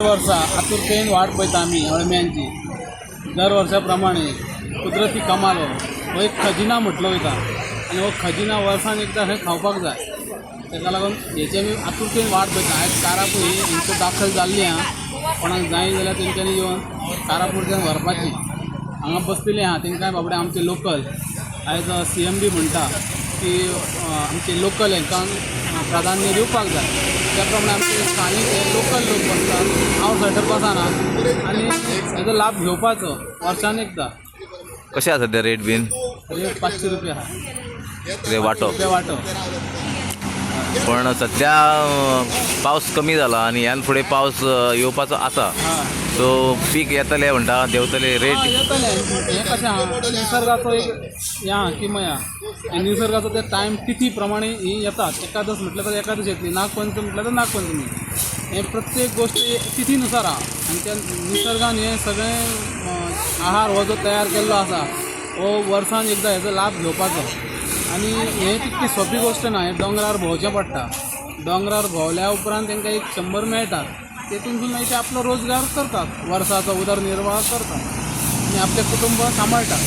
वर्सा आतुरतेन वाट पळयता आमी अळम्यांची. दर वर्सा प्रमाणे कुदरती कमाल. हो हो एक खजिना म्हटलो वयता आनी हो खजिना वर्सान एकदां खंय खावपाक जाय. ताका लागून हेची आमी आतुरतेन वाट पळयता. आयज कारापूर ही हांगसर दाखल जाल्ली आहा. कोणाक जाय जाल्यार तेंच्यांनी येवन कारापूरच्यान व्हरपाची. हांगा बसलेली आहा तेंकां बाबडे आमचे लोकल आयज सीएम बी म्हणटा की आमचे लोकल हांकां प्राधान्य दिवपाक जाय. त्या प्रमाणे आमचे स्थानीक हे लोकल लोक बसतात, आवटसायडर बसना आनी हेजो लाभ घेवपाचो वर्सान एकदां. कशें आसा सद्या रेट बीन? रेट 500 रुपया आहा. कितें वांटो? रुपया वांटो. पण सद्या पावस कमी जाला आनी ह्यान फुडें पावस येवपाचो आसा. सो पीक येतलें म्हणटा, देंवतले रेट? येतलें. हें कशें आहा, निसर्गाचो एक हें आहा, किमया आनी निसर्गाचो ते टायम तिथी प्रमाणे ही येतात. एकादस म्हटल्यार तर एकादश येतली, नागपंचमी म्हटल्यार तर नागपंचमी. हें प्रत्येक गोश्ट तिथीनुसार आहा आनी त्या निसर्गान हें सगळें आहार हो जो तयार केल्लो आसा हो वर्सान एकदां हेजो लाभ घेवपाचो. आनी हें तितकी सोंपी गोश्ट ना. हें दोंगरार भोंवचें पडटा. दोंगरार भोंवल्या उपरांत तांकां एक 100 मेळटा. तेतूनसून मागीर ते आपलो रोजगार करतात, वर्साचो उदरनिर्वाह करतात आनी आपलें कुटुंब सांबाळटात.